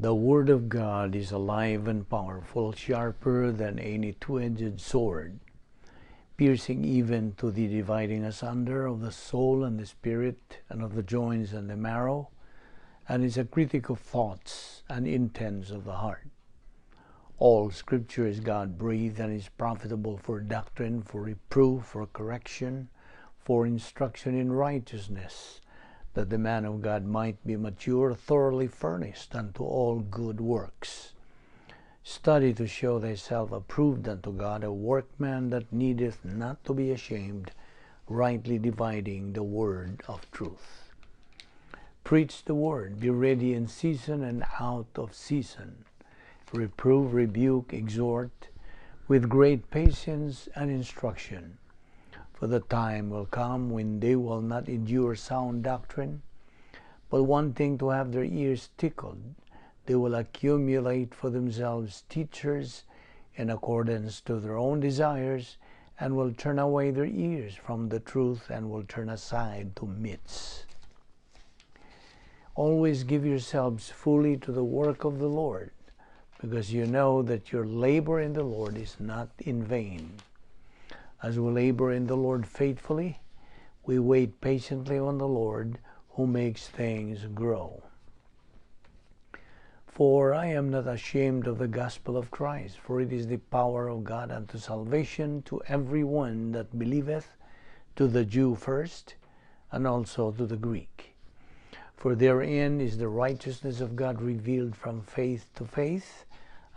The Word of God is alive and powerful, sharper than any two-edged sword, piercing even to the dividing asunder of the soul and the spirit, and of the joints and the marrow, and is a critic of thoughts and intents of the heart. All Scripture is God-breathed and is profitable for doctrine, for reproof, for correction, for instruction in righteousness, that the man of God might be mature, thoroughly furnished unto all good works. Study to show thyself approved unto God, a workman that needeth not to be ashamed, rightly dividing the word of truth. Preach the word, be ready in season and out of season. Reprove, rebuke, exhort with great patience and instruction. For the time will come when they will not endure sound doctrine, but wanting to have their ears tickled, they will accumulate for themselves teachers in accordance to their own desires, and will turn away their ears from the truth and will turn aside to myths. Always give yourselves fully to the work of the Lord, because you know that your labor in the Lord is not in vain. As we labor in the Lord faithfully, we wait patiently on the Lord who makes things grow. For I am not ashamed of the gospel of Christ, for it is the power of God unto salvation to every one that believeth, to the Jew first, and also to the Greek. For therein is the righteousness of God revealed from faith to faith,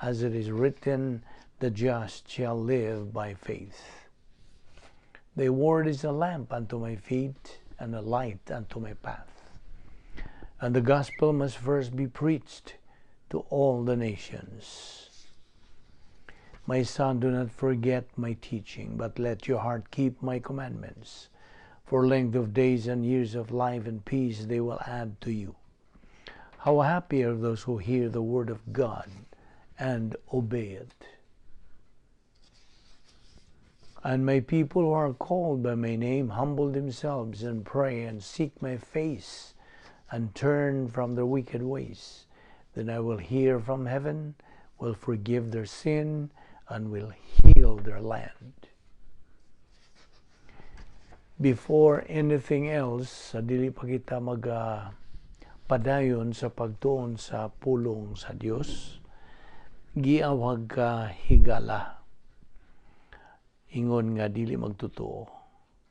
as it is written, the just shall live by faith. The word is a lamp unto my feet and a light unto my path. And the gospel must first be preached to all the nations. My son, do not forget my teaching, but let your heart keep my commandments. For length of days and years of life and peace they will add to you. How happy are those who hear the word of God and obey it. And my people who are called by my name humble themselves and pray and seek my face and turn from their wicked ways. Then I will hear from heaven, will forgive their sin, and will heal their land. Before anything else, sa dili pa kita mag padayon sa pagtuon sa pulong sa Dios, giawhag ka, higala, ingon nga dili magtotoo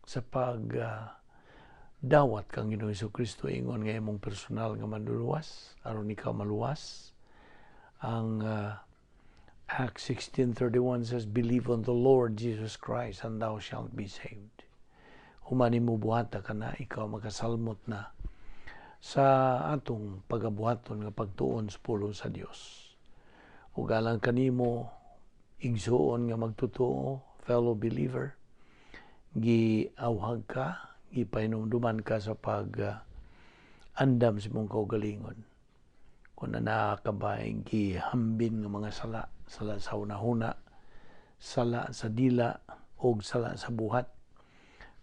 sa pag dawat kang Ginoong Kristo ingon nga imong personal nga manluluwas aron ikaw maluwas. Ang Acts 16:31 says, "Believe on the Lord Jesus Christ and thou shalt be saved." Human nimo buhata kana, ikaw makasalmot na sa atong pagabuhaton nga pagtuon sa pulong sa Dios. Ug alang kanimo, igsuon nga magtotoo, fellow believer, giawhag ka, gipahinumduman ka sa pag andam sa imong kaugalingon. Kung naa ka bay gihambin nga mga sala, sala sa hunahuna, sala sa dila, o sala sa buhat,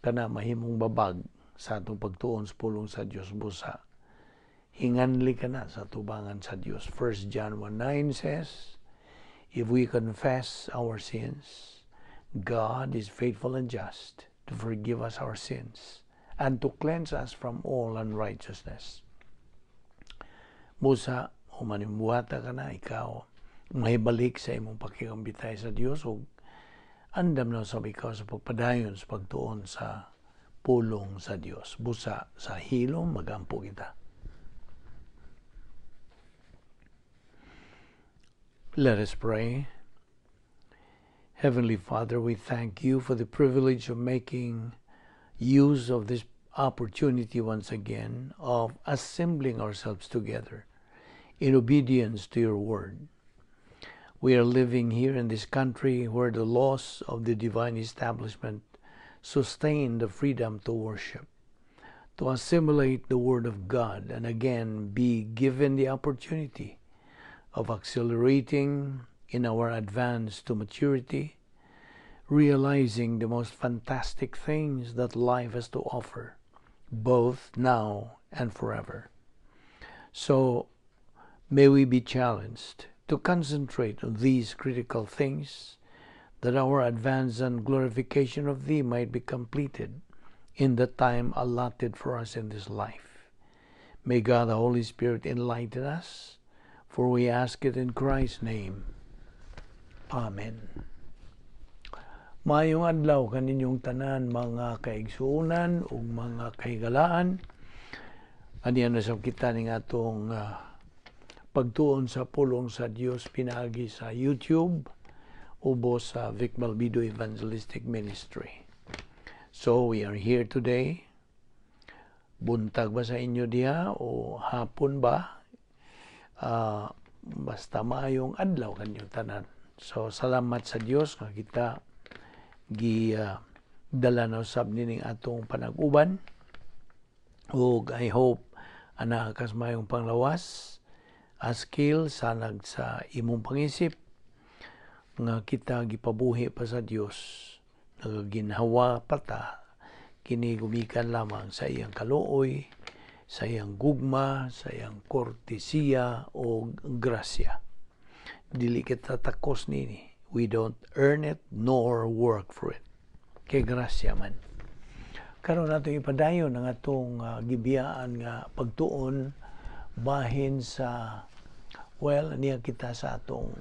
kana mahimong babag sa atong pagtuon sa pulong sa Dios. Busa hinganli ka na sa tubangan sa Dios. 1 John 1:9 says, "If we confess our sins, God is faithful and just to forgive us our sins and to cleanse us from all unrighteousness." Busa, human nimo buhata kana, ikaw mahibalik sa imong pakigambitay sa Dios ug andam na sab ikaw sa pagpadayon sa pagtuon sa pulong sa Dios. Busa sa hilom magampo kita. Let us pray. Heavenly Father, we thank you for the privilege of making use of this opportunity once again of assembling ourselves together in obedience to your word. We are living here in this country where the laws of the divine establishment sustain the freedom to worship, to assimilate the word of God, and again be given the opportunity of accelerating in our advance to maturity, realizing the most fantastic things that life has to offer, both now and forever. So, May we be challenged to concentrate on these critical things, that our advance and glorification of Thee might be completed in the time allotted for us in this life. May God the Holy Spirit enlighten us, for we ask it in Christ's name. Amen. Maayong adlaw kaninyong tanan, mga kaigsuonan ug mga kahigalaan. Aniya na sa kita ning atong pagtuon sa pulong sa Dios pinaagi sa YouTube ubos sa Vic Balbido Evangelistic Ministry. So we are here today. Buntag ba sa inyo diha o hapon ba? Basta maayong adlaw kaninyong tanan. So salamat sa Dios nga kita gi dala na usab nining atong panag-uban ug I hope anaa kas maayong panglawas, askil sanag sa imong pangisip nga kita gipabuhi pa sa Dios, nagaginhawa pa ta kini gumikan lamang sa iyang kaluoy, sa iyang gugma, sa iyang kortesiya o grasya. Dili kita takos nini. We don't earn it nor work for it, kay grasya man. Karon nato ipadayon ang atong gibiyaan nga pagtuon bahin sa, well, niya kita sa atong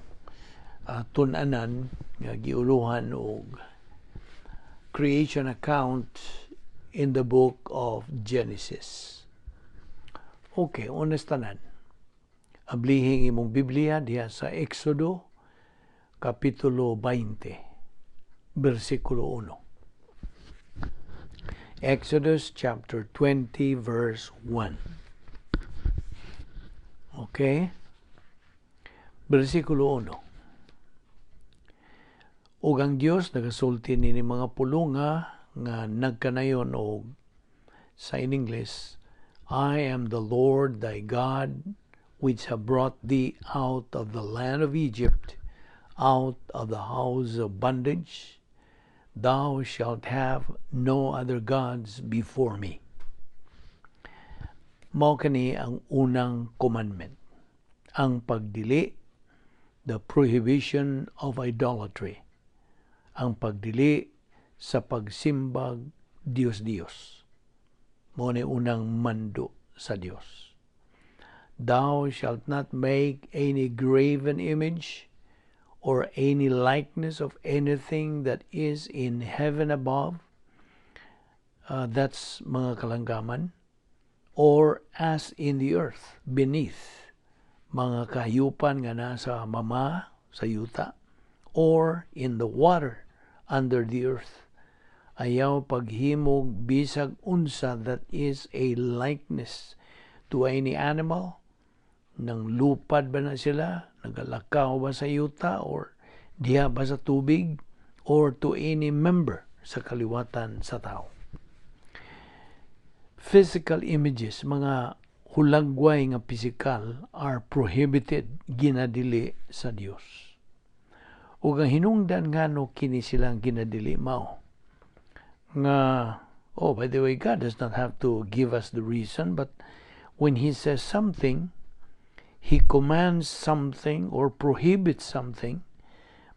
tun-anan nga giuluhan og creation account in the book of Genesis. Okay, honest tanan. Ablihing imong Biblia diha sa Exodo Kapitulo 20, versikulo 1. Exodus chapter 20 verse 1. Okay? Versikulo 1. Ug ang Dios nagasulti nini mga pulunga nga nagkanayon og sa in English, "I am the Lord thy God, which have brought thee out of the land of Egypt, out of the house of bondage. Thou shalt have no other gods before me." Mao kani ang unang commandment. Ang pagdili, the prohibition of idolatry. Ang pagdili sa pagsimbag Dios-Dios. Mao ni unang mando sa Dios. "Thou shalt not make any graven image or any likeness of anything that is in heaven above." That's mga kalanggaman. "Or as in the earth beneath." Mga kahayupan nga nasa mama sa yuta. "Or in the water under the earth." Ayaw paghimog bisag unsa that is a likeness to any animal. Nang lupad ba na sila? Nagalakaw ba sa yuta or diha ba sa tubig? "Or to any member" sa kaliwatan sa tao. Physical images, mga hulagway nga pisikal, are prohibited, ginadili sa Dios. Ug ang hinungdan ngano kini silang ginadili mao nga, oh, by the way, God does not have to give us the reason, but when He says something, He commands something or prohibits something,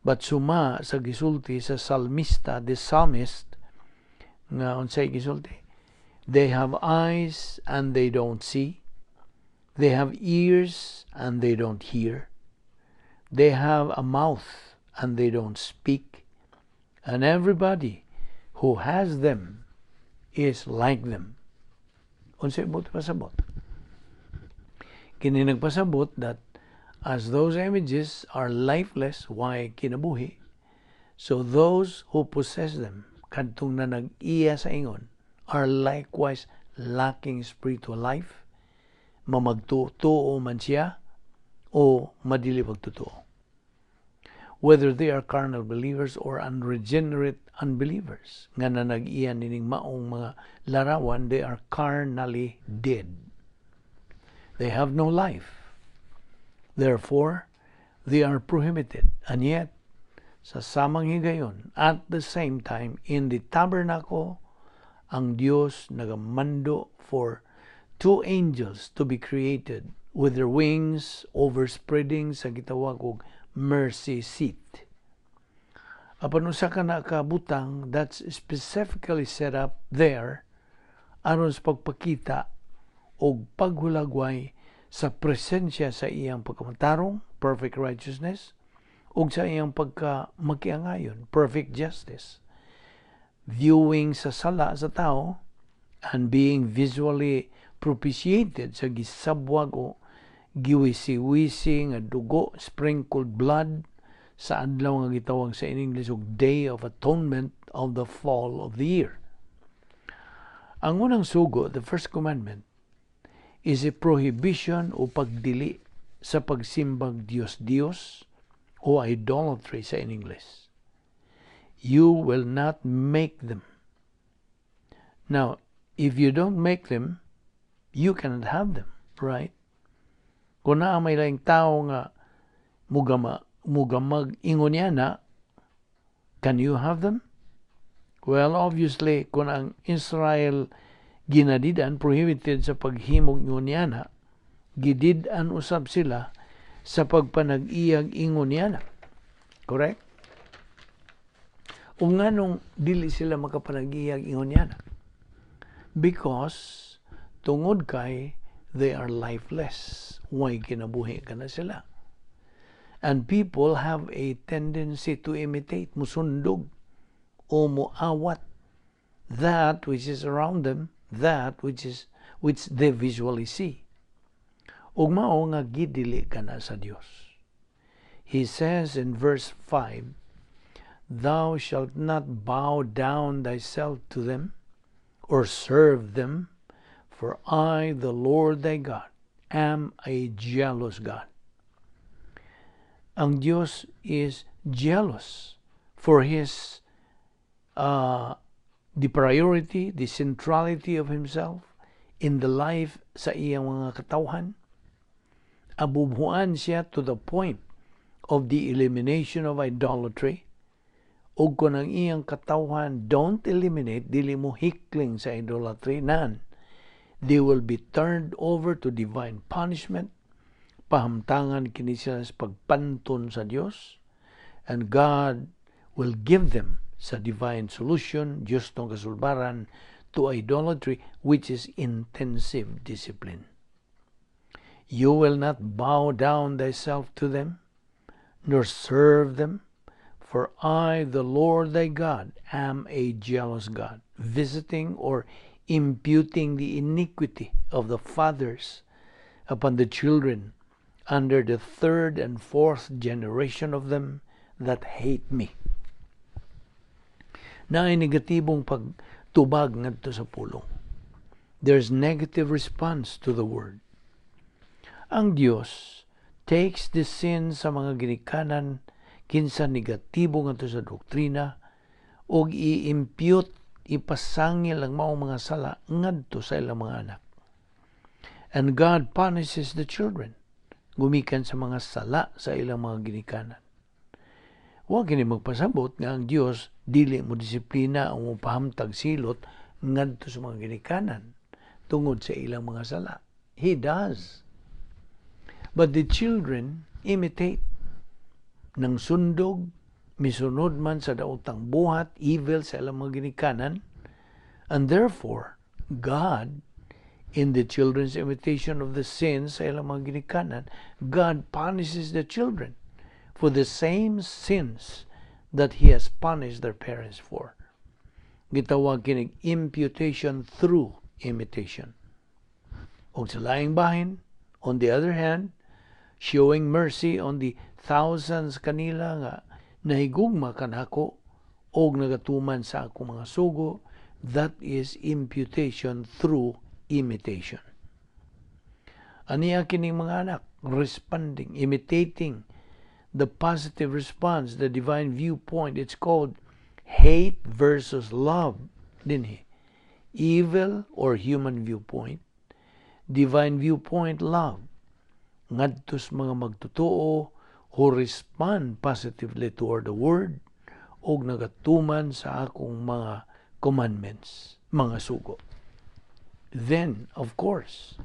but suma sa gisulti sa salmista, the psalmist, nga unsay gisulti? "They have eyes and they don't see. They have ears and they don't hear. They have a mouth and they don't speak. And everybody who has them is like them." Unsay buot pasabot? Kini nagpasabot that as those images are lifeless, why kinabuhi, so those who possess them, kadtong na nag-iya sa ingon, are likewise lacking spiritual life, mamagtuo man siya o madili pagtutuo. Whether they are carnal believers or unregenerate unbelievers, nga na nag-iya nining maong mga larawan, they are carnally dead. They have no life. Therefore, they are prohibited. And yet, sa samang higayon, at the same time, in the tabernacle, ang Dios nagamando for two angels to be created. with their wings overspreading sa gitawag og mercy seat. Apan usa ka na ka butang that's specifically set up there aron sa pagpakita og paghulagway sa presensya sa iyang pagkamatarong, perfect righteousness, ug sa iyang pagka makiangayon, perfect justice. Viewing sa sala sa tao and being visually propitiated sa gisabwag o giwisi-wisi nga dugo, sprinkled blood, sa adlaw nga gitawag sa in English og Day of Atonement of the fall of the year. Ang unang sugo, the first commandment, is a prohibition o pagdili sa pagsimbag Dios-Dios o idolatry sa in English. You will not make them. Now, if you don't make them, you cannot have them, right? Kung naa may laing tao nga mugama mugamag ingon niya na, can you have them? Well, obviously, kung ang Israel ginadidan, prohibited sa paghimog ingon niya na, gidid-an usab sila sa pagpanag-iyag ingon niya na. Correct? Ug nganong dili sila makapanag-iyag ingon niya na? Because tungod kay they are lifeless. Way kinabuhi kana sila. And people have a tendency to imitate, musundog o muawat that which is around them, that which they visually see. Ug mao nga gidili kana sa Dios. He says in verse 5, "Thou shalt not bow down thyself to them or serve them, for I, the Lord thy God, am a jealous God." Ang Dios is jealous for His the priority, the centrality of Himself in the life sa iyang mga katawhan. Abubuan siya to the point of the elimination of idolatry. Ug kung ang iyang katawhan don't eliminate, dili mo hikling sa idolatry, nan, they will be turned over to divine punishment. Pahamtangan kini sila sa pagpanton sa Dios, and God will give them sa divine solution, Dios tong kasulbaran to idolatry, which is intensive discipline. You will not bow down thyself to them, nor serve them, for I, the Lord thy God, am a jealous God, visiting or imputing the iniquity of the fathers upon the children under the third and fourth generation of them that hate me. Naay negatibong pagtubag ngadto sa pulong. There's negative response to the word. Ang Dios takes the sin sa mga ginikanan kinsa negatibo ngadto sa doktrina og i-impute, ipasangil ang maong mga sala ngadto sa ilang mga anak. And God punishes the children gumikan sa mga sala sa ilang mga ginikanan. Wa kini magpasabot nga ang Dios dili mo disiplina o mo pahamtag silot ngadto sa mga ginikanan tungod sa ilang mga sala. He does. But the children imitate ng sundog, misunod man sa daotang buhat, evil sa ilang mga ginikanan, and therefore, God, in the children's imitation of the sins sa ilang mga ginikanan, God punishes the children for the same sins that He has punished their parents for. Gitawag kinig imputation through imitation. Og sa laing bahin, on the other hand, showing mercy on the thousands kanila nga nahigugma kanako og nagatuman sa akong mga sugo, that is imputation through imitation. Aniya kining mga anak, responding, imitating the positive response, the divine viewpoint. It's called hate versus love dinhi. Evil or human viewpoint, divine viewpoint, love. Ngadto sa mga magtotoo who respond positively toward the word og nagatuman sa akong mga commandments, mga sugo. Then, of course,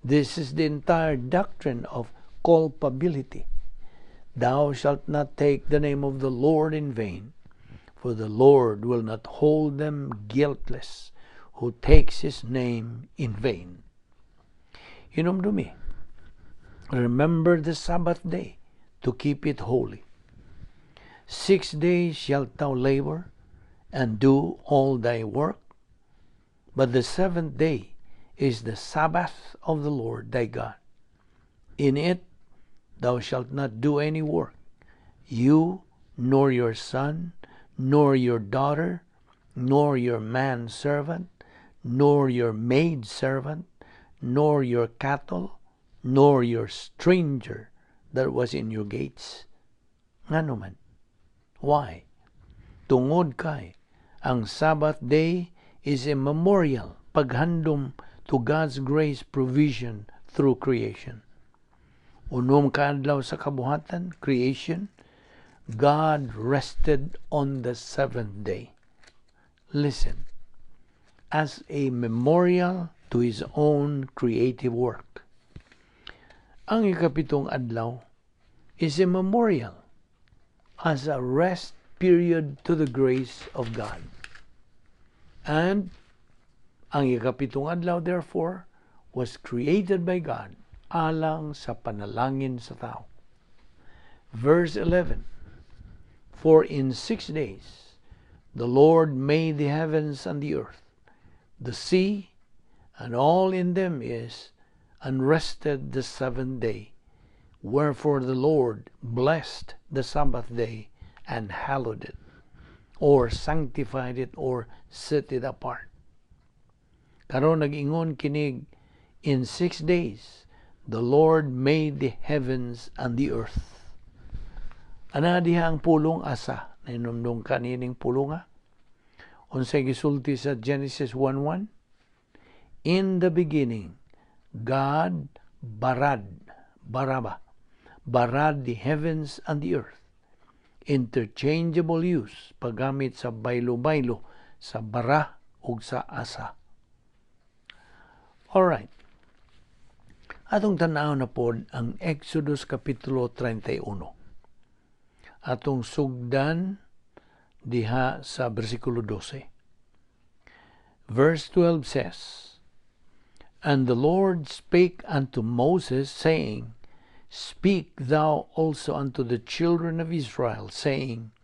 This is the entire doctrine of culpability. Thou shalt not take the name of the Lord in vain, for the Lord will not hold them guiltless who takes his name in vain. Hinumdumi, remember the Sabbath day to keep it holy. 6 days shalt thou labor and do all thy work, but the seventh day is the Sabbath of the Lord thy God. In it thou shalt not do any work, you, nor your son, nor your daughter, nor your manservant, nor your maidservant, nor your cattle, nor your stranger that was in your gates. Ngano man? Why? Tungod kay ang Sabbath day is a memorial, paghandom to God's grace provision through creation. Unom ka adlaw sa kabuhatan, creation, God rested on the seventh day. Listen, as a memorial to His own creative work. Ang ikapitong adlaw is a memorial as a rest period to the grace of God. And ang ikapitong adlaw, therefore, was created by God alang sa panalangin sa tao. Verse 11: "For in 6 days the Lord made the heavens and the earth, the sea, and all in them is, and rested the seventh day. Wherefore the Lord blessed the Sabbath day and hallowed it," or sanctified it, or set it apart. Karon nag-ingon kinig, "In 6 days the Lord made the heavens and the earth." Ana diha ang pulong asa. Nahinumdum ka nining pulonga? Unsay gisulti sa Genesis 1:1? "In the beginning, God barad," baraba, "barad the heavens and the earth." Interchangeable use, paggamit sa baylo-baylo, sa bara ug sa asa. Alright. Atong tan-aw na pod ang Exodus Kapitulo 31. Atong sugdan diha sa bersikulo 12. Verse 12 says, "And the Lord spake unto Moses, saying, Speak thou also unto the children of Israel, saying,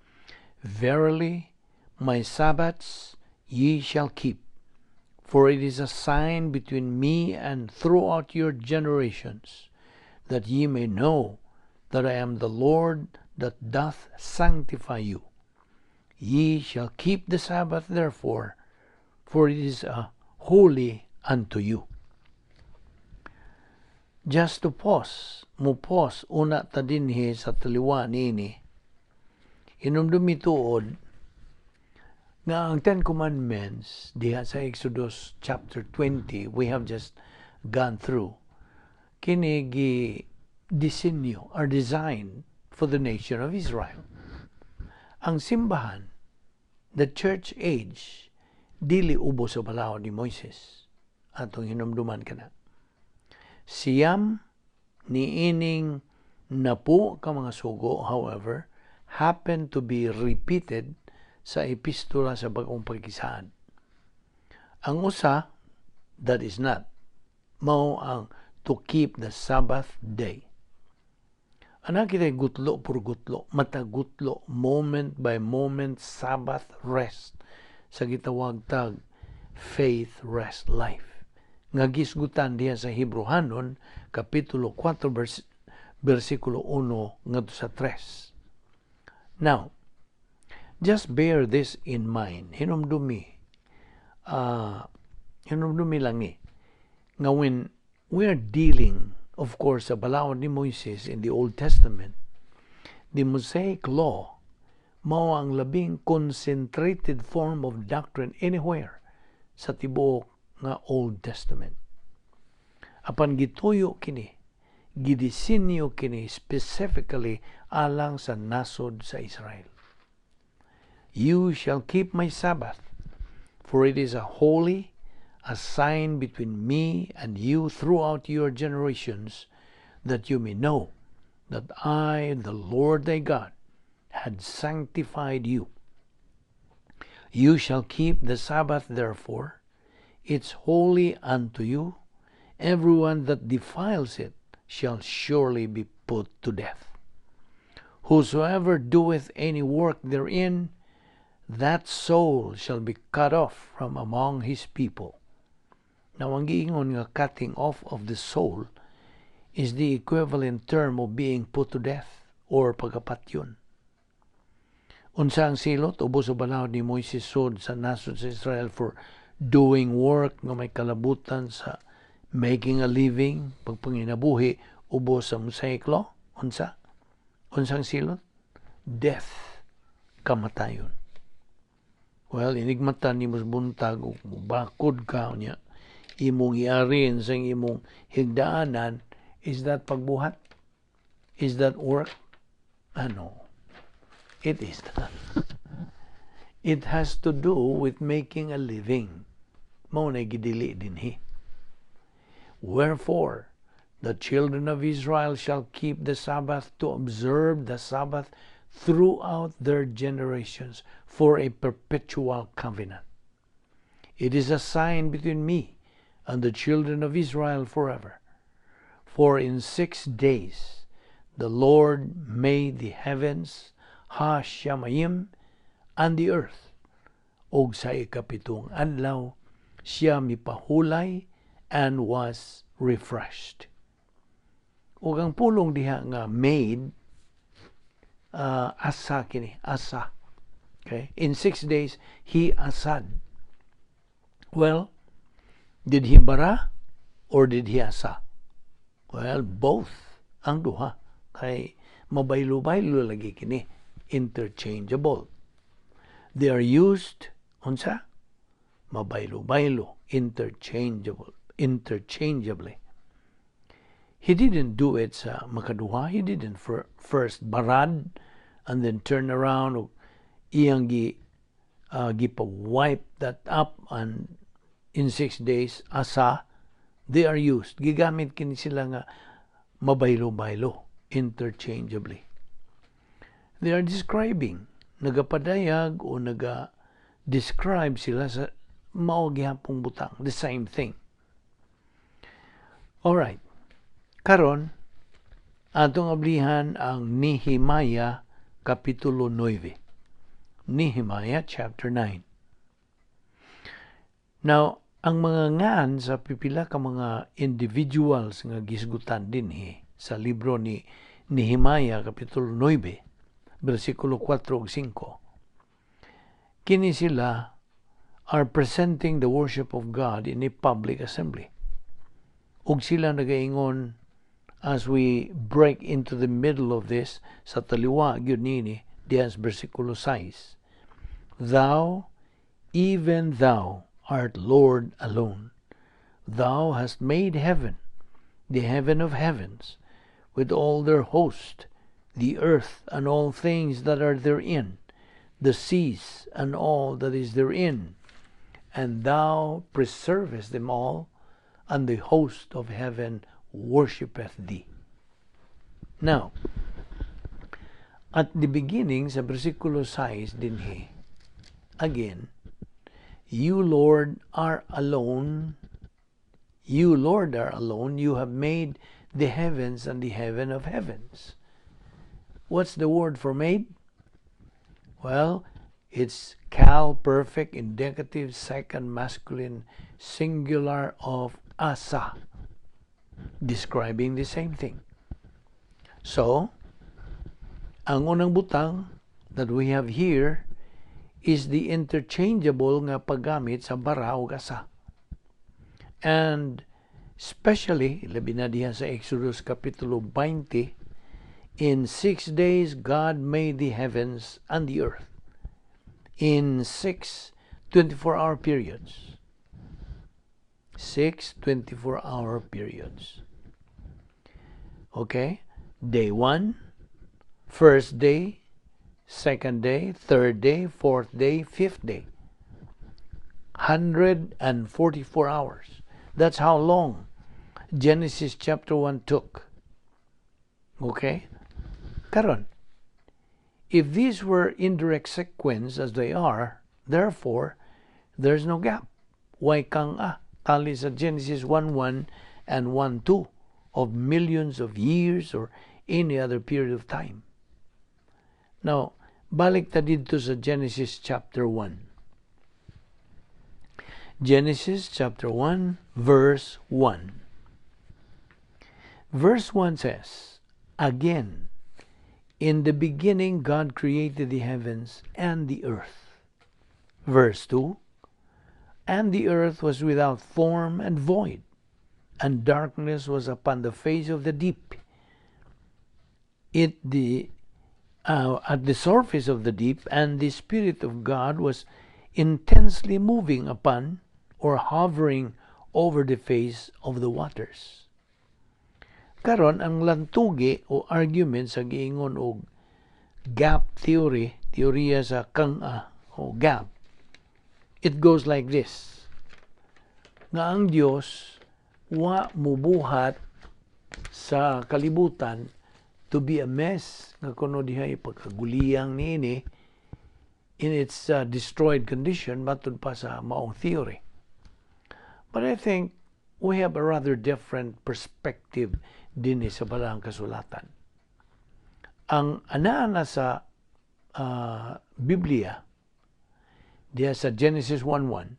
Verily, my Sabbaths ye shall keep, for it is a sign between me and throughout your generations, that ye may know that I am the Lord that doth sanctify you. Ye shall keep the Sabbath therefore, for it is a holy unto you." Just to pause, mo pause una ta dinhi sa taliwa niini. Hinumdumi tuod nga ang Ten Commandments diha sa Exodus chapter 20 we have just gone through, kini gi disenyo or designed for the nation of Israel. Ang simbahan, the church age, dili ubos sa balaod ni Moises. Atong hinumduman kana. Siyam niining napo ka mga sugo, however, happen to be repeated sa epistola sa Bagong Pakikisaad. Ang usa, that is not, mao ang to keep the Sabbath day. Ana kita gutlo por gutlo, matagutlo, moment by moment Sabbath rest sa gitawag tag faith rest life nga gisgutan diha sa Hebreohanon kapitulo 4 bersikulo 1 ngadto sa 3. Now, just bear this in mind. Hinumdumi lang ni nga when we are dealing, of course, sa balaod ni Moises in the Old Testament, the Mosaic Law mao ang labing concentrated form of doctrine anywhere sa tibuok nga Old Testament. Apan gituyo kini, gidisenyo kini specifically alang sa nasod sa Israel. "You shall keep my Sabbath, for it is a holy A sign between me and you throughout your generations, that you may know that I, the Lord thy God, had sanctified you. You shall keep the Sabbath therefore. It's holy unto you. Everyone that defiles it shall surely be put to death. Whosoever doeth any work therein, that soul shall be cut off from among his people. Now, ang giingon nga cutting off of the soul is the equivalent term of being put to death or pagkapatyon. Unsa ang silot ubos sa balaod ni Moises sud sa nasod sa Israel for doing work nga may kalabutan sa making a living, pagpanginabuhi, ubos sa Mosaic Law? Unsa? Unsang silot? Death, kamatayon. Well, inig mata nimo sa buntag ug mubakod ka niya, imong iarin sa imong higdaanan, is that pagbuhat? Is that work? Ano? It is not. It has to do with making a living. Mao na gidili dinhi. Wherefore, the children of Israel shall keep the Sabbath to observe the Sabbath throughout their generations for a perpetual covenant. It is a sign between me and the children of Israel forever. For in 6 days the Lord made the heavens, Ha-shamayim, and the earth. Og sa ikapitong adlaw, siya mipahulay and was refreshed. Ug ang pulong diha nga made, asa kini, asa. Okay? In 6 days, he asad. Well, did he bara or did he asa? Well, both ang duha. Kay mabaylo-baylo lagi kini, interchangeable. They are used unsa? Mabaylo-baylo, interchangeable, interchangeably. He didn't do it sa makaduha. He didn't first barad and then turn around ug iyang gipa-wipe that up and in 6 days asa. They are used. Gigamit kini sila nga mabaylo-baylo, interchangeably. They are describing, nagapadayag o naga-describe sila sa mao gihapong butang, the same thing. Alright. Karon, atong ablihan ang Nehemiah Kapitulo 9. Nehemiah chapter 9. Now, ang mga ngan sa pipila ka mga individuals nga gisgutan dinhi sa libro ni Nehemiah Kapitulo 9, bersikulo 4 ug 5. Kini sila are presenting the worship of God in a public assembly. Ug sila nagaingon, as we break into the middle of this, sa taliwa gyud nini diha sa bersikulo 6. "Thou, even thou, art Lord alone. Thou hast made heaven, the heaven of heavens, with all their host, the earth and all things that are therein, the seas and all that is therein. And thou preservest them all, and the host of heaven worshipeth thee." Now, at the beginning sa bersikulo 6 dinhi, again, "You, Lord, are alone. You, Lord, are alone. You have made the heavens and the heaven of heavens." What's the word for made? Well, it's Qal perfect indicative second masculine singular of asa, describing the same thing. So, ang unang butang that we have here is the interchangeable nga paggamit sa bara ug asa. And especially, labi na diha sa Exodus Kapitulo 20, "In 6 days God made the heavens and the earth." In six 24-hour periods. Six 24-hour periods. Okay? Day 1, first day, second day, third day, fourth day, fifth day. 144 hours. That's how long Genesis chapter 1 took. Okay? Karon, if these were in direct sequence as they are, therefore, there's no gap. Way kang-a tali sa Genesis 1:1 and 1:2 of millions of years or any other period of time. Now, balik ta didto sa Genesis chapter 1. Genesis chapter 1, verse 1. Verse 1 says, "Again, in the beginning God created the heavens and the earth." Verse 2, "And the earth was without form and void, and darkness was upon the face of the deep." It the at the surface of the deep, "and the Spirit of God was intensely moving upon or hovering over the face of the waters." Karon, ang lantugi o argument sa giingon og gap theory, teorya sa kang-a o gap, it goes like this. Nga ang Dios wa mubuhat sa kalibutan to be a mess nga kuno dihay pagkaguliyang niini in its destroyed condition matud pa sa maong theory. But I think we have a rather different perspective dinhi sa Balaang Kasulatan. Ang anaa na sa Biblia, diya sa Genesis 1:1,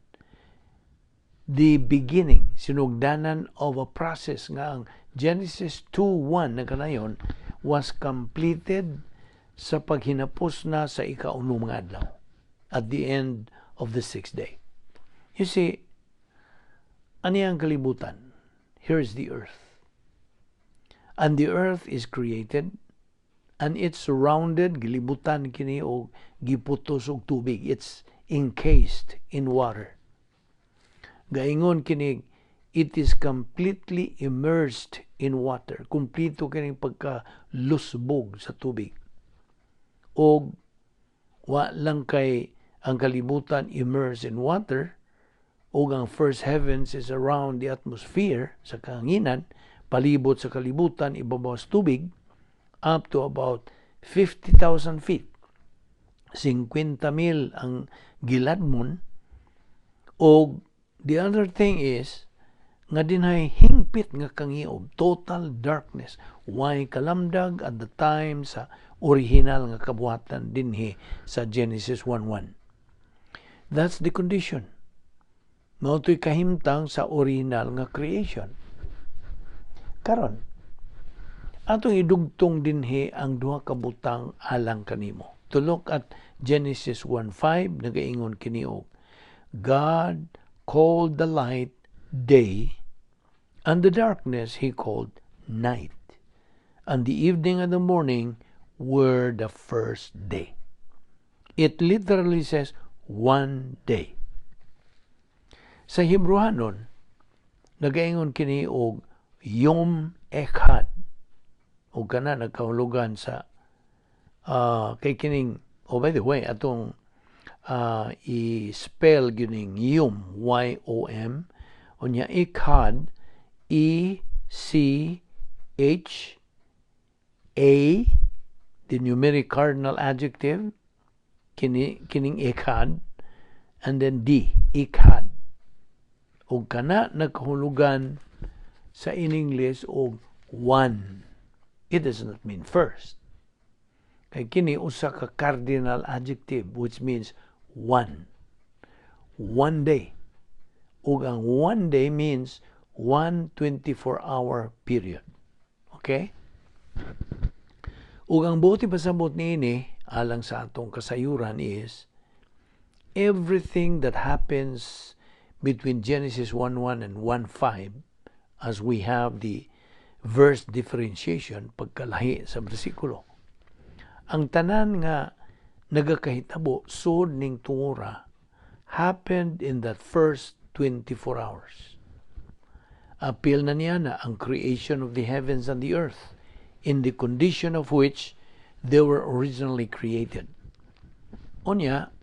the beginning, sinugdanan of a process nga ang Genesis 2:1 na kanayon was completed sa paghinapos na sa ikaunom nga adlaw, at the end of the sixth day. You see, ani ang kalibutan? Here is the earth. And the earth is created and it's surrounded, gilibutan kini og giputos og tubig. It's encased in water. Gaingon kini, it is completely immersed in water. Kumplito kini pagka lusbog sa tubig. Og wa lang kay ang kalibutan immersed in water, ug ang first heavens is around the atmosphere sa kahanginan, palibot sa kalibutan, ibabaw sa tubig, up to about 50,000 feet. 50,000 ang giladmon. Og the other thing is nga dinhay hingpit nga kangiob, total darkness, way kalamdag at the time sa original nga kabuhatan dinhi sa Genesis 1:1. That's the condition. Mao to'y kahimtang sa original nga creation. Karon, atong idugtong dinhi ang duha ka butang alang kanimo. To look at Genesis 1:5, nagaingon kini og, "God called the light day, and the darkness he called night. And the evening and the morning were the first day." It literally says one day. Sa Hebrewanon, nagaingon kini og Yom Echad. O kana nagkahulugan sa kay kining, oh, by the way, atong i-spell gining Yom, Y O M, unya Echad, E C H A, the numeric cardinal adjective kini, kining Echad, and then D, Echad, ug kana nagkahulugan sa in English og one. It does not mean first. Kay kini usa ka cardinal adjective which means one. One day. Ug ang one day means one 24-hour period. Okay? Ug ang buot ipasabot niini alang sa atong kasayuran is everything that happens between Genesis 1:1 and 1:5, as we have the verse differentiation, pagkalahi sa bersikulo. Ang tanan nga nagakahitabo sud ning tungura happened in that first 24 hours. Apil na niya na ang creation of the heavens and the earth in the condition of which they were originally created. Unya,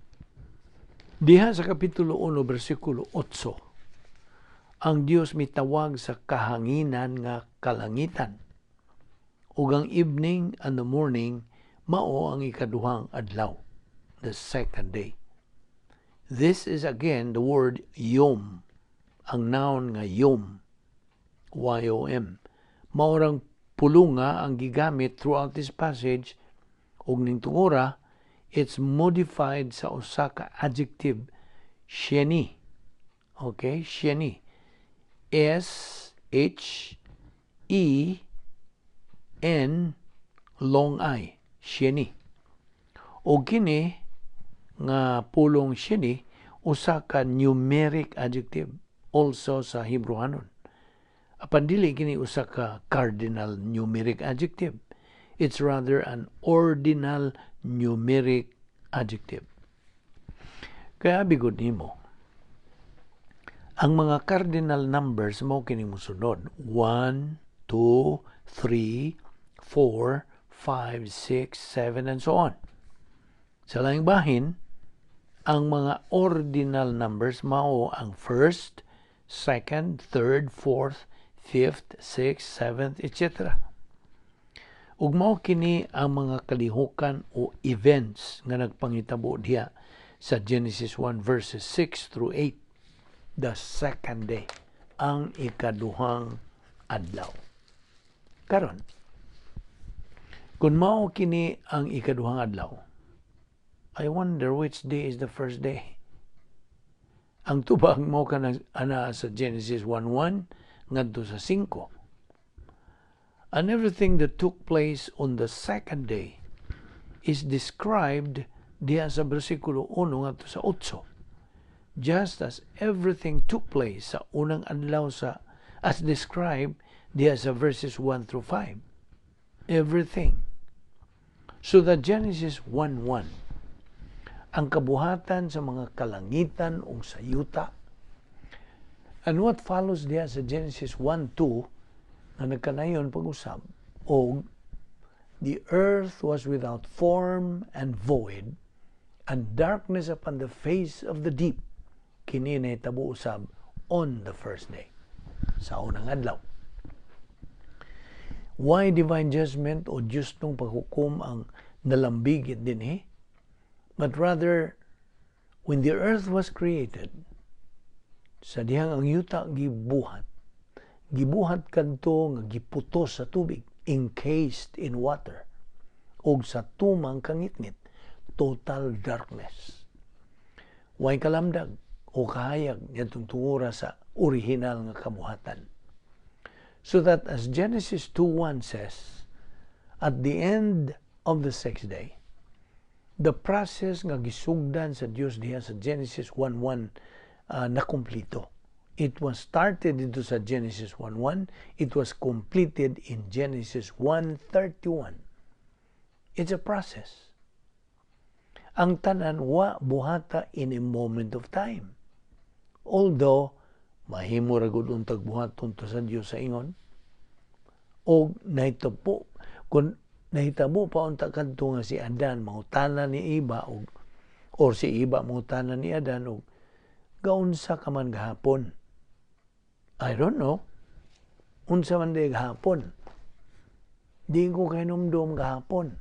Diha sa Kapitulo 1, versikulo 8, ang Dios mitawag sa kahanginan nga kalangitan. Ug ang evening and the morning mao ang ikaduhang adlaw, the second day. This is again the word yom, ang noun nga yom, Y-O-M. Mao rang pulunga ang gigamit throughout this passage ug ning tungura it's modified sa usa ka adjective, sheni. Okay, sheni. S H E N long I, sheni. O kini nga pulong sheni usa ka numeric adjective also sa Hebrewanon. Apan dili kini usa ka cardinal numeric adjective. It's rather an ordinal numeric adjective. Kaya bigod nimo, ang mga cardinal numbers mao kini mosunod: 1, 2, 3, 4, 5, 6, 7, and so on. Sa laing bahin, ang mga ordinal numbers mao ang first, second, third, fourth, fifth, sixth, seventh, etc. Ug mao kini ang mga kalihukan o events nga nagpangitabo diha sa Genesis 1 verses 6 through 8, the second day, ang ikaduhang adlaw. Karon, kung mao kini ang ikaduhang adlaw, I wonder which day is the first day. Ang tubag mao kana ana sa Genesis 1:1 ngadto sa 5. And everything that took place on the second day is described diha sa versikulo 1 ngadto sa 8. Just as everything took place sa unang adlaw sa as described diha sa verses 1 through 5. Everything. So that Genesis 1:1, ang kabuhatan sa mga kalangitan ug sa yuta, and what follows diha sa Genesis 1:2 nga nagkanayon pag-usab og the earth was without form and void and darkness upon the face of the deep, kini nahitabo usab on the first day, sa unang adlaw. Why divine judgment o justong paghukom ang nalambigit dinhi? But rather, when the earth was created, sa dihang ang yuta gibuhat, gibuhat kadto nga giputos sa tubig, encased in water, og sa tumang kangitngit, total darkness. Way kalamdag o kahayag niadtong tungura sa original nga kabuhatan. So that as Genesis 2:1 says, at the end of the sixth day, the process nga gisugdan sa Dios diha sa Genesis 1:1 nakumplito. It was started dito sa Genesis 1:1. It was completed in Genesis 1:31. It's a process. Ang tanan wa buhata in a moment of time. Although, mahimo ra gud untag buhaton to sa Dios sa ingon. O nahitabo, kung nahitabo pa unta kadto nga si Adan mangutana ni Eva og or si Eva mangutana ni Adan og gaunsa ka man gahapon. I don't know. Unsa man di gahapon? Di ko kahinumdom gahapon.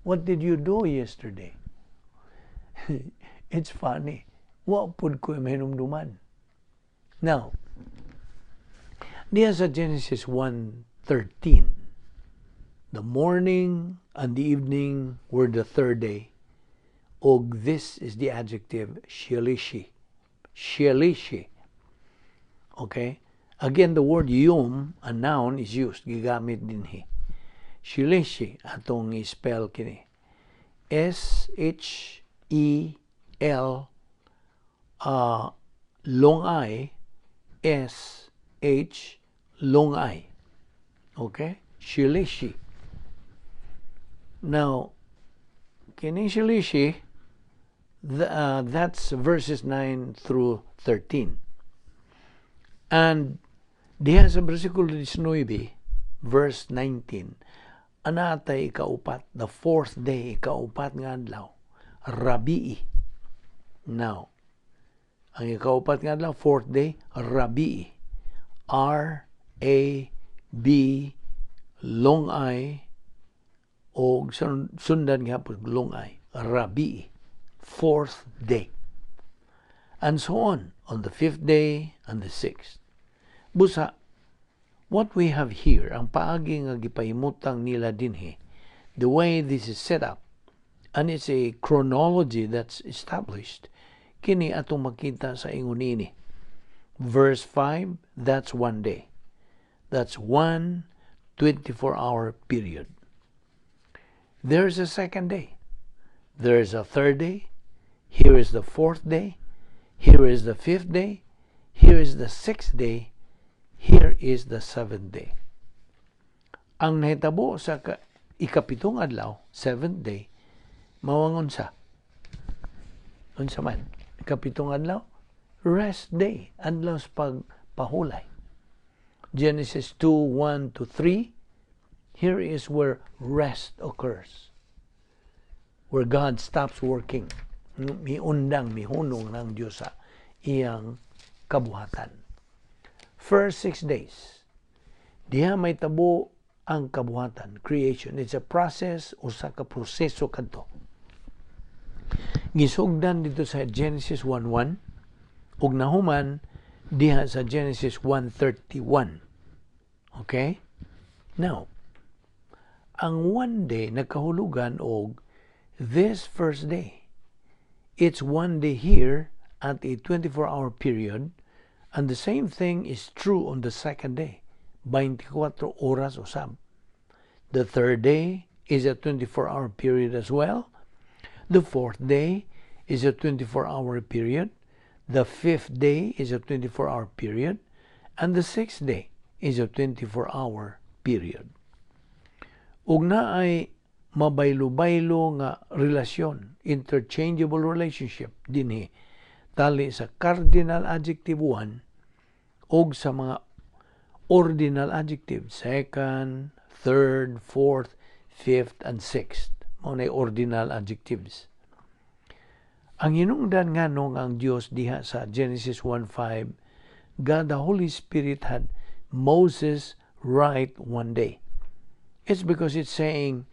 What did you do yesterday? It's funny. Wa pud ko mahinumduman. Now, diya sa Genesis 1:13, the morning and the evening were the third day. Og this is the adjective shelishi. Shelishi. Okay? Again, the word yom, a noun, is used. Gigamit dinhi. Shelishi, atong i-spell kini. S-H-E-L long I S H long I. Okay? Shilishi. Now, kini shilishi, that's verses 9 through 13. And diha sa versikulo 19, verse 19, anatay ikaupat, the fourth day, ikaupat nga adlaw, rabii. Now, ang ikaupat nga adlaw, fourth day, Rabi. R A B long I o sundan gihapon long I. Rabi. Fourth day. And so on the fifth day and the sixth. Busa, what we have here, ang paagi nga gipahimutang nila dinhi, the way this is set up, and it's a chronology that's established, kini atong makita sa ingon ini. Verse 5, that's one day. That's one 24-hour period. There's a second day. There's a third day. Here is the fourth day. Here is the fifth day. Here is the sixth day. Here is the seventh day. Ang nahitabo sa ikapitong adlaw, seventh day, mao ang unsa? Unsa man? Ikapitong adlaw? Rest day, adlaw sa pagpahulay. Genesis 2:1 to 3, here is where rest occurs. Where God stops working. Miundang, mihunong ng Diyos sa iyang kabuhatan. First 6 days, diha mahitabo ang kabuhatan, creation. It's a process, usa ka proseso kadto. Gisugdan dito sa Genesis 1:1 ug nahuman diha sa Genesis 1:31. Okay? Now, ang one day nagkahulugan og this first day. It's one day here at a 24-hour period, and the same thing is true on the second day. 24 oras usab. The third day is a 24-hour period as well. The fourth day is a 24-hour period. The fifth day is a 24-hour period. And the sixth day is a 24-hour period. Ug naay mabaylo-baylo nga relasyon, interchangeable relationship dinhi tali sa cardinal adjective 1 og sa mga ordinal adjective second, third, fourth, fifth, and sixth. Mao na ordinal adjectives. Ang hinungdan nganong ang Dios diha sa Genesis 1:5, God the Holy Spirit had Moses write one day. It's because it's saying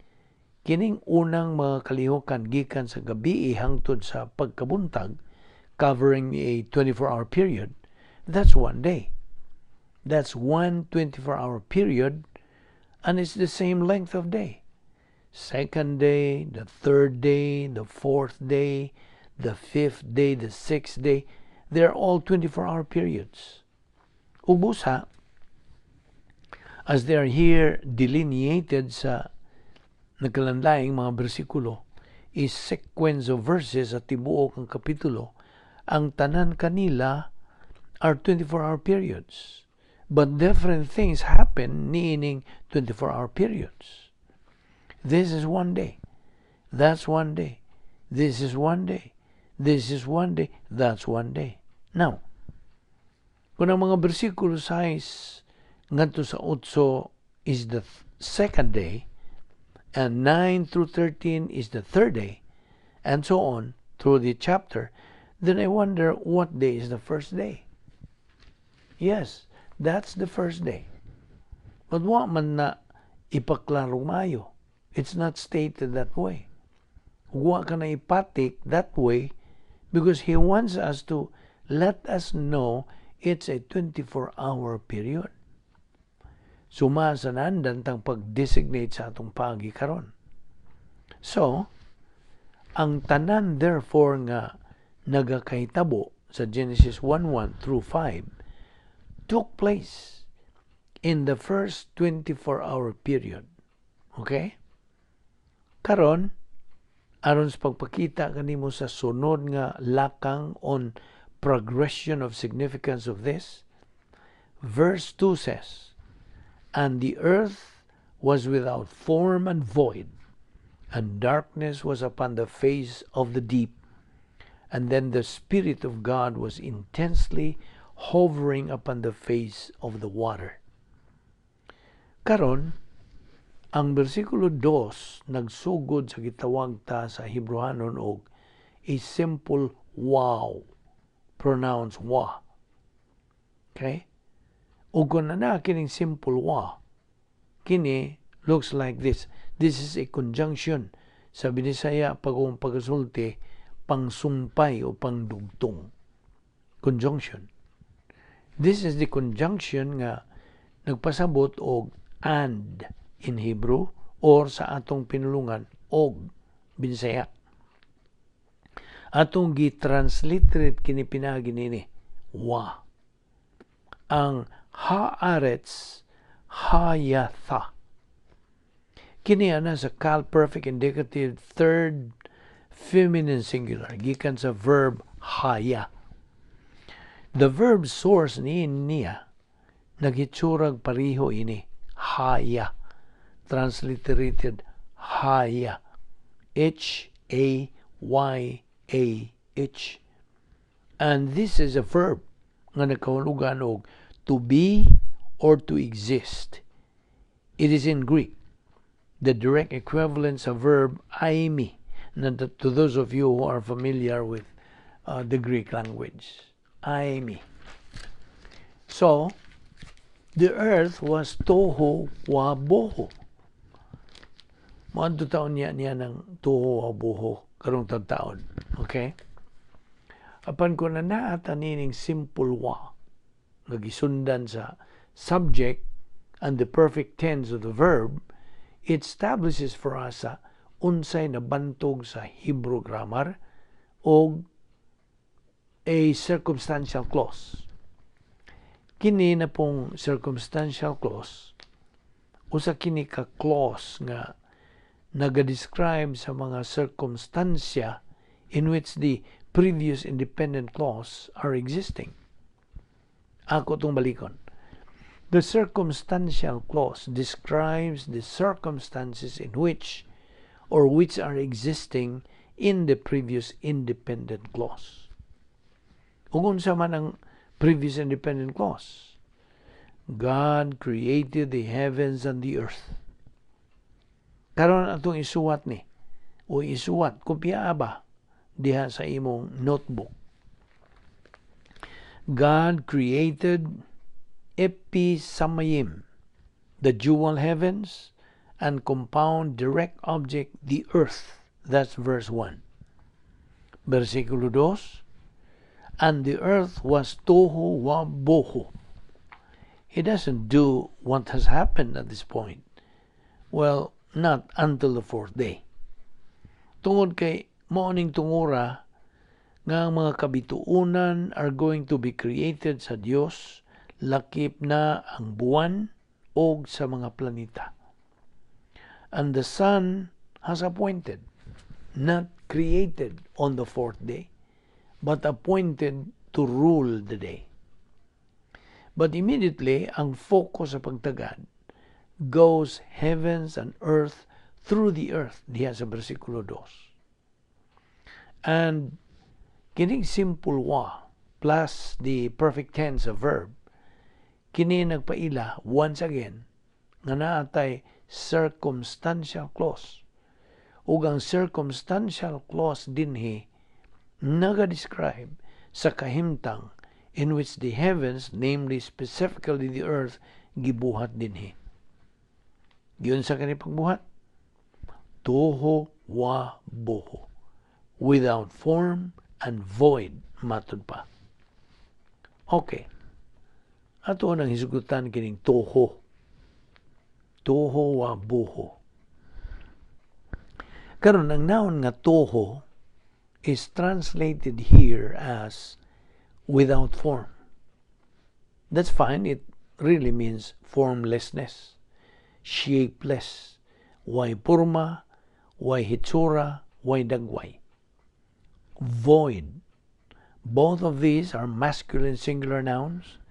kining unang mga kalihukan gikan sa gabi hangtod sa pagkabuntag, covering a 24-hour period, that's one day. That's one 24-hour period, and it's the same length of day. Second day, the third day, the fourth day, the fifth day, the sixth day, they're all 24-hour periods. Ug busa, as they are here delineated sa nagkalanlaing mga bersikulo, is sequence of verses at tibuok ang kapitulo, ang tanan kanila are 24-hour periods. But different things happen niining 24-hour periods. This is one day. That's one day. This is one day. This is one day. That's one day. Now, kung ang mga bersikulo 6 ngadto sa 8 is the second day, and 9 through 13 is the third day, and so on through the chapter, then I wonder, what day is the first day? Yes, that's the first day. But wa man na ipaklaro maayo. It's not stated that way. Wa ka na ipatik that way because he wants us to let us know it's a 24-hour period. Suma sa nandan tang pag-designate sa atong pagi karon. So, ang tanan therefore nga nagakahitabo sa Genesis 1:1 through 5 took place in the first 24-hour period. Okay? Karon, aron sa pagpakita kanimo sa sunod nga lakang on progression of significance of this, verse 2 says, "And the earth was without form and void, and darkness was upon the face of the deep. And then the Spirit of God was intensely hovering upon the face of the water." Karon, ang bersikulo 2 nagsugod sa gitawag ta sa Hebrehanon og a simple Wow. Pronounce wa. Okay? Ug kung naa kining simple wa, kini looks like this. This is a conjunction. Sa Binisaya, pag akong pagkasulti, pangsumpay o pangdugtong. Conjunction. This is the conjunction nga nagpasabot og "and" in Hebrew or sa atong pinulungan, "og" Binisaya. Atong gi-transliterate kini pinaagi nini, wa. Ang haaretz hayatha. Kini ana sa Qal perfect indicative third feminine singular gikan sa verb haya. The verb source ni niya nagitsurag pareho ini, haya, transliterated haya, H A Y A H, and this is a verb nga nagkahulugan og to be or to exist. It is in Greek the direct equivalent sa verb eimi, to those of you who are familiar with the Greek language, eimi. So the earth was tohu wa bohu. Moadto taon niya niya ng tohu wa bohu karong taon. Okay? Apan kung na naa nining simple wa nga gisundan sa subject and the perfect tense of the verb, it establishes for us sa unsay nabantog sa Hebrew grammar og a circumstantial clause. Kini na pong circumstantial clause, usa kini ka clause nga naga-describe sa mga circumstansya in which the previous independent clause are existing. Ako itong balikon. The circumstantial clause describes the circumstances in which or which are existing in the previous independent clause. Ug unsa man ang previous independent clause? God created the heavens and the earth. Karon atong isuwat ni o isuwat, kopya ba diha sa imong notebook. God created epi samayim, the jewel heavens, and compound direct object, the earth. That's verse 1. Versikulo 2, and the earth was tohu wa bohu. He doesn't do what has happened at this point. Well, not until the fourth day. Tungod kay mao ning tungura nga ang mga kabituonan are going to be created sa Dios, lakip na ang buwan og sa mga planeta. And the sun has appointed, not created on the fourth day, but appointed to rule the day. But immediately, ang focus sa pagtagad goes heavens and earth through the earth diha sa versikulo 2. And kining simple wa plus the perfect tense of verb, kini nagpaila once again nga naatay circumstantial clause. Ug ang circumstantial clause dinhi naga-describe sa kahimtang in which the heavens, namely specifically the earth, gibuhat dinhi. Giunsa kani pagbuhat? Toho wa boho. Without form and void, matud pa. Okay. Ato nang hisgutan kining toho. Toho wa boho. Karon, ang noun nga toho is translated here as without form. That's fine. It really means formlessness, shapeless. Way porma, way hitsura, way dagway. Void. Both of these are masculine singular nouns.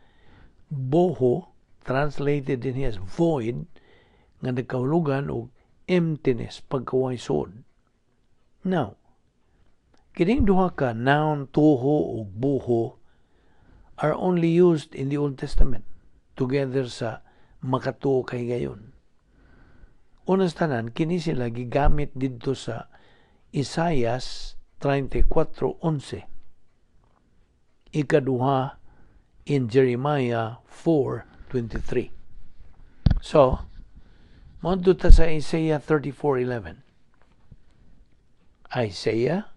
Boho, translated in here as void, nga nagkahulugan og emptiness, pagkaway suod. Now, kining duha ka noun, toho ug boho, are only used in the Old Testament together sa makatuo kahigayon. Una sa tanan, kini sila gigamit didto sa Isaias 34:11. Ikaduha in Jeremiah 4:23. So, moadto ta sa Isaiah 34:11. Isaiah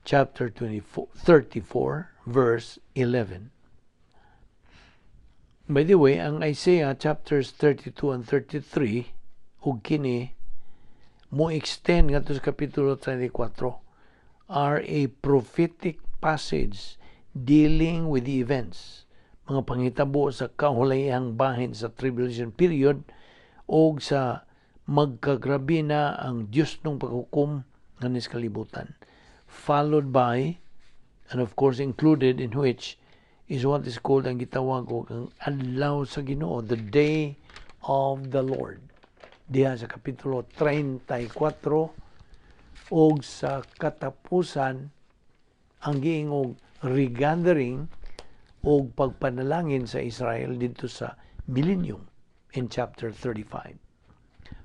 chapter 24, 34 verse 11. By the way, ang Isaiah chapters 32 and 33 ug kini mo extend ngadto sa kapitulo 34 are a prophetic passage dealing with the events, mga panghitabo sa kahulayang bahin sa tribulation period o sa magkagrabe na ang Diyos ng paghukom nganis kalibutan, followed by and of course included in which is what is called ang gitawag og ang adlaw sa Ginoo, the day of the Lord, diha sa kapitulo 34, og sa katapusan ang giingog regathering og pagpanalangin sa Israel didto sa millennium in chapter 35,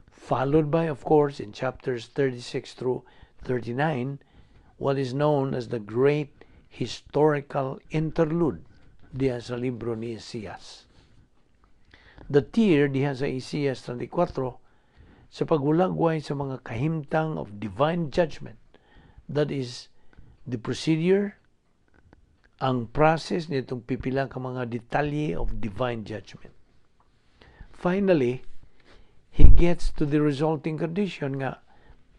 followed by, of course, in chapters 36 through 39, what is known as the great historical interlude diha sa libro ni Isaias. The tear diha sa Isaias 34 sa paghulagway sa mga kahimtang of divine judgment, that is the procedure, ang process nitong pipila ka mga detalye of divine judgment. Finally, he gets to the resulting condition nga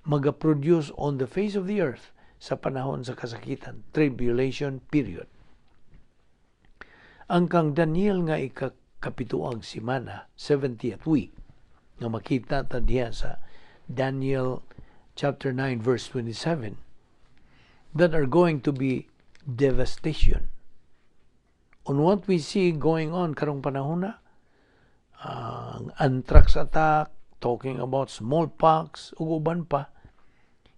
maga-produce on the face of the earth sa panahon sa kasakitan, tribulation period. Ang kang Daniel nga ikakapituang simana, 70th week, nga makita ta diha sa Daniel chapter 9 verse 27, that are going to be devastation. On what we see going on karong panahon na, ang anthrax attack, talking about smallpox, ug uban pa,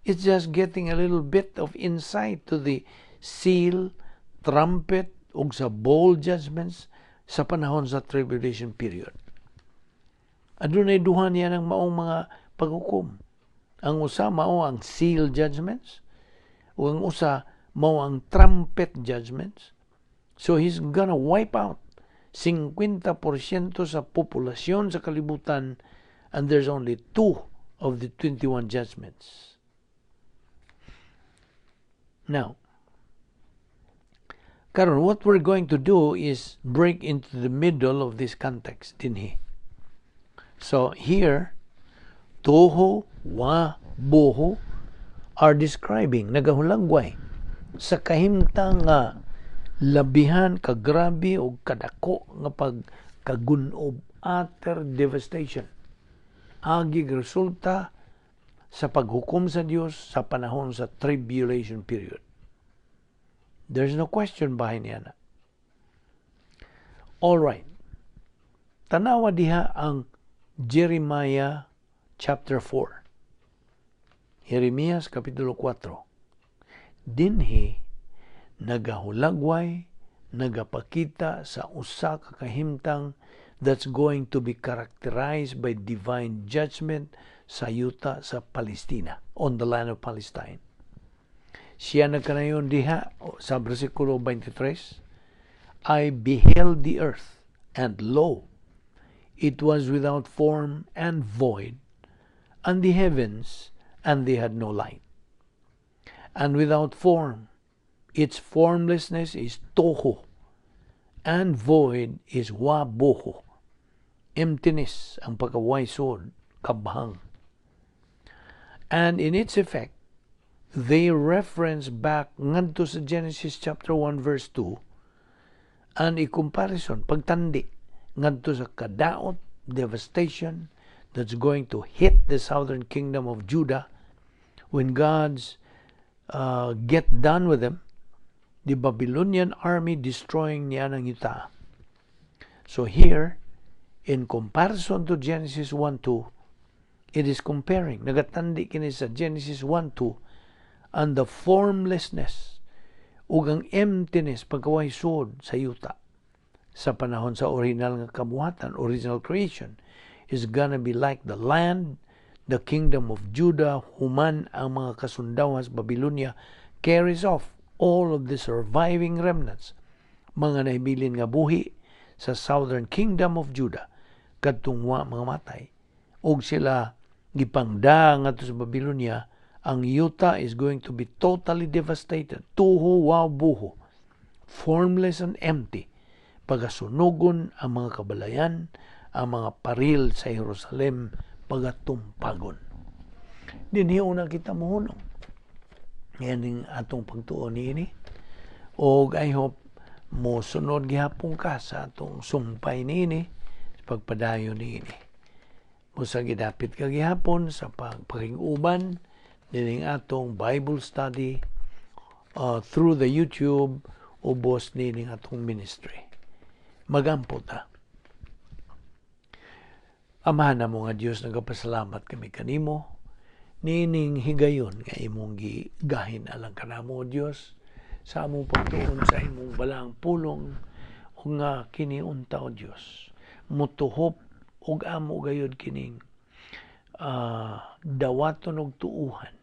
it's just getting a little bit of insight to the seal, trumpet, ug sa bowl judgments sa panahon sa tribulation period. Adunay duha niya ng maong mga paghukom. Ang usa mao ang seal judgments, ug ang usa mao ang trumpet judgments. So he's gonna wipe out 50% sa populasyon sa kalibutan, and there's only two of the 21 judgments. Now, karon, what we're going to do is break into the middle of this context dinhi. So here, tohu wa bohu are describing, nagahulagway sa kahimtang nga labihan kagrabe o kadako nga pagkagunob, utter devastation, agi resulta sa paghukom sa Dios sa panahon sa tribulation period. There's no question bahin niya na. All right. Tanawa diha ang Jeremiah chapter 4. Jeremias kapitulo 4. Dinhi nagahulagway, nagapakita sa usa ka kahimtang that's going to be characterized by divine judgment sa yuta sa Palestina, on the land of Palestine. Siya nagkanayon diha sa versikulo 23, "I beheld the earth, and lo, it was without form and void, and the heavens, and they had no light." And without form, its formlessness is tohu, and void is wabohu. Emptiness, ang pagkawaysod, kabhang. And in its effect, they reference back ngadto sa Genesis chapter 1 verse 2 and i comparison, pagtandi ngadto sa kadaot, devastation that's going to hit the southern kingdom of Judah when God's get done with them, the Babylonian army destroying niya ng yuta. So here, in comparison to Genesis 1:2, it is comparing, nagatandi kini sa Genesis 1:2 and the formlessness ug ang emptiness, pagkawaysod sa yuta sa panahon sa original nga kabuhatan, original creation, is gonna be like the land, the kingdom of Judah, human ang mga kasundawas Babylonia carries off all of the surviving remnants. Mga nahibilin nga buhi sa Southern Kingdom of Judah kadtong wa mga matay og sila gipangda ngadto sa Babylonia, ang yuta is going to be totally devastated. Tohu wabohu, formless and empty. Pagasunugon ang mga kabalayan, ang mga paril sa Jerusalem pagatumpagon. Dinhi una kita mohunong. Yan ang atong pagtuon niini. Og I hope mo sunod gihapon ka sa atong sumpay niini, sa pagpadayon niini. Busa gidapit ka gihapon sa pagpakig-uban nining atong Bible study through the YouTube ubos nining atong ministry. Magampo ta. Amahan namo nga Dios, nagapasalamat kami kanimo nining higayon nga imong gigahin alang kanamo, Dios, sa among pagtuon sa imong balaang pulong ug nga kini unta, o Dios, mutuhop ug amo gayud kining dawaton og tuuhan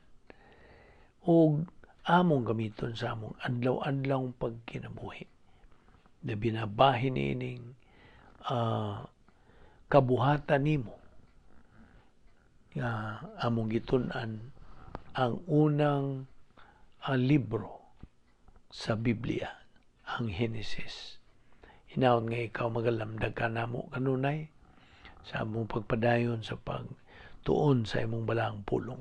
ug among gamiton sa among adlaw-adlaw pagkinabuhi na binabahin niining kabuhatan nimo nga among gitun-an ang unang libro sa Biblia, ang Genesis. Hinaot nga ikaw magalamdag ka namo kanunay sa among pagpadayon sa pagtuon sa imong balaang pulong.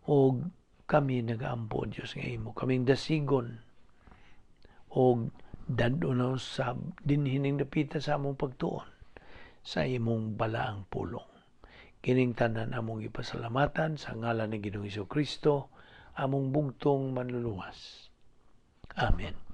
Og kami nagaampo, Dios, nga imo kaming dasigon og dad-on na usab dinhining dapita sa among pagtuon sa imong balaang pulong. Kining tanan among gipasalamatan sa ngalan ni Ginoong Kristo, among bugtong Manluluwas. Amen.